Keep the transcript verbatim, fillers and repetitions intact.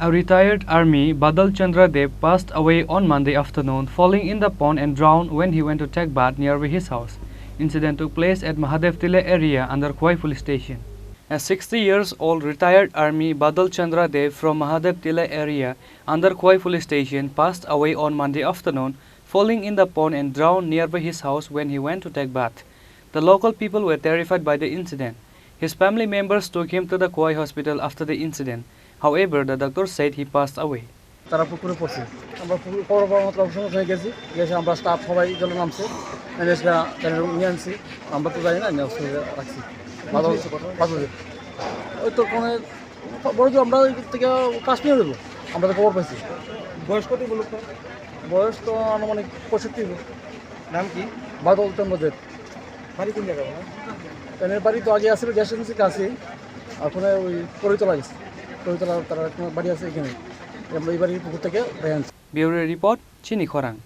A retired army, Badal Chandra Dev, passed away on Monday afternoon, falling in the pond and drowned when he went to take bath nearby his house. Incident took place at Mahadev Tilla area under Khowai police station. A sixty years old retired army, Badal Chandra Dev, from Mahadev Tilla area under Khowai police station, passed away on Monday afternoon, falling in the pond and drowned nearby his house when he went to take bath. The local people were terrified by the incident. His family members took him to the Khowai hospital after the incident. However, the doctor said he passed away. তারা পুকুরে পড়ছে। আমরা পুকুরে খবর পাওয়া মাত্র আমরা সঙ্গে সঙ্গে গেছি, গেছে আমরা স্টাফ সবাই জলে নামছে, এনে এসে তাদের নিয়ে আনছি। আমরা তো জানি না, নিয়ে হসপিটালে রাখছি। বাজার হচ্ছে কত? পাঁচ বাজে। ওই তো কোনো বড় জোর আমরা ওই থেকে পাঁচ মিনিট হলো, আমরা তো খবর পাইছি। বয়স কত বলুন তো? বয়স তো আনুমানিক পঁয়ষট্টি হলো। নাম কি? বাদল চন্দ্র দেব। বাড়ি কোন জায়গায় ওনার? এমনি বাড়ি তো আগে আসলে গ্যাস এজেন্সির কাছেই, এখন ওই করিতলা গেছে, করিতলা তারা একটা বাড়ি আছে এখানে। আমরা এই বাড়ির পুকুর থেকে উঠাই আনছি। Bureau report, Chini Khorang.